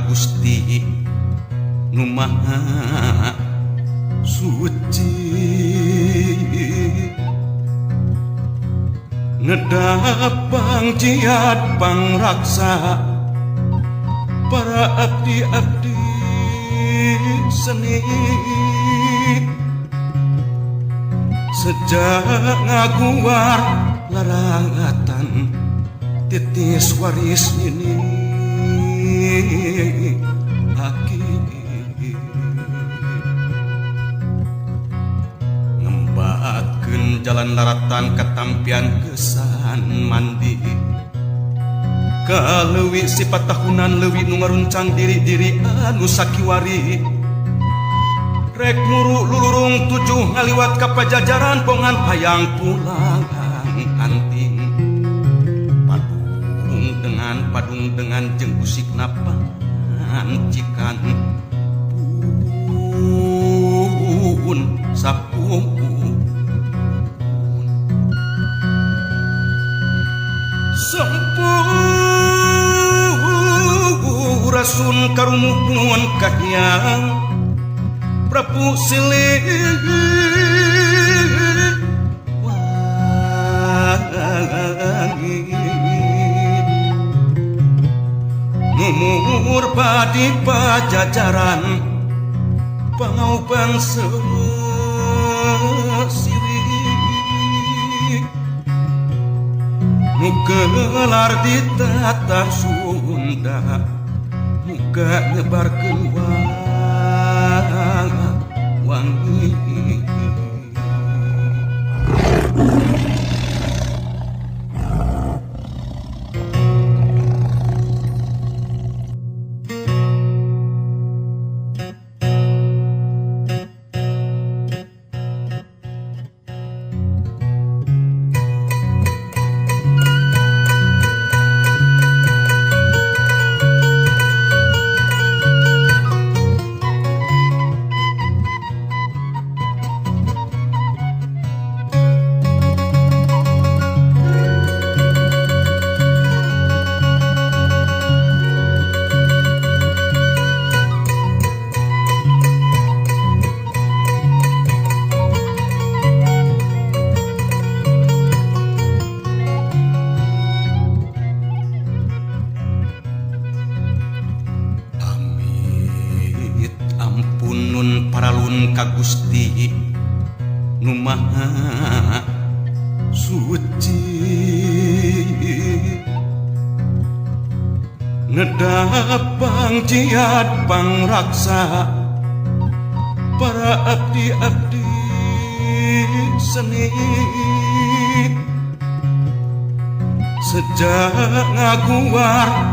ka Gusti nu Maha Suci. Ngedapang jiat pangraksa para abdi-abdi seni sejak ngaguar larangatan titis waris ini aki ngembatkeun jalan laratan katampian kesan mandi kaleuwi sifat tahunan leuwi nu ngaruncang diri-diri anu sakiwari rek muru lulurung tujuh ngaliwat ka pajajaran pongan hayang pulang anting padung dengan jeung usikna pancikan pun sapuun Sampurasun karumuhun kahiyang Prabu Siliwangi numur padi pajajaran pangaupang siwi nu gelar di tatar Sunda muga nyebarkeun wangi. Paralun ka Gusti nu Maha Suci ngedapang jiat pangraksa para abdi-abdi seni sejak ngaguar